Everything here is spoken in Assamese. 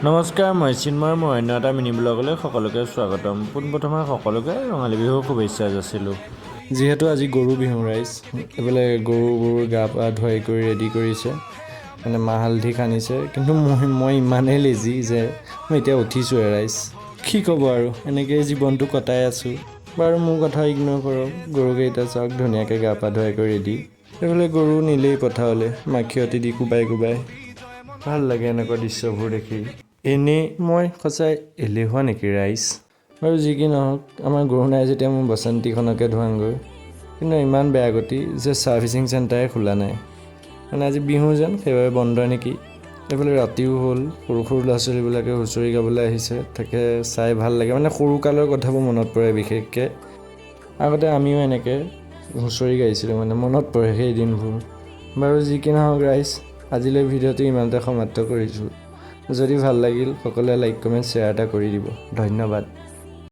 নমস্কাৰ, মই চিন্ময়। মোৰ অন্য এটা মিনি ব্লগলৈ সকলোকে স্বাগতম। পোনপ্ৰথমে সকলোকে ৰঙালী বিহুৰ শুভেচ্ছা যাচিলোঁ। যিহেতু আজি গৰু বিহু ৰাইজ, এইফালে গৰুবোৰ গা পা ধুৱাই কৰি ৰেডি কৰিছে, মানে মাহ হালধি সানিছে। কিন্তু মই ইমানেই লেজি যে মই এতিয়া উঠিছোঁহে ৰাইজ। কি ক'ব আৰু, এনেকৈয়ে জীৱনটো কটাই আছোঁ। বাৰু, মোৰ কথা ইগন'ৰ কৰক। গৰুকেইটা চাওক, ধুনীয়াকৈ গা পা ধুৱাই কৰি ৰেডি। এইফালে গৰু নিলেই পথাৰলৈ মাখিয়তী দি কোবাই কোবাই। ভাল লাগে এনেকুৱা দৃশ্যবোৰ দেখি। এনেই মই সঁচাই এলেহুৱা নেকি ৰাইজ? বাৰু, যি কি নহওক, আমাৰ গৰু নাই যেতিয়া মোৰ বসন্তীখনকে ধুৱাংগৈ। কিন্তু ইমান বেয়া গতি যে ছাৰ্ভিচিং চেণ্টাৰে খোলা নাই। মানে আজি বিহু যেন, সেইবাবে বন্ধ নেকি। এইফালে ৰাতিও হ'ল। সৰু সৰু ল'ৰা ছোৱালীবিলাকে হুঁচৰি গাবলৈ আহিছে, তাকে চাই ভাল লাগে। মানে সৰুকালৰ কথাবোৰ মনত পৰে বিশেষকৈ। আগতে আমিও এনেকৈ হুঁচৰি গাইছিলোঁ, মানে মনত পৰে সেই দিনবোৰ। বাৰু, যি কি নহওক ৰাইজ, আজিলৈ ভিডিঅ'টো ইমানতে সমাপ্ত কৰিছোঁ। যদি ভাল লাগিল, সকলোৱে লাইক, কমেণ্ট, শ্বেয়াৰ এটা কৰি দিব। ধন্যবাদ।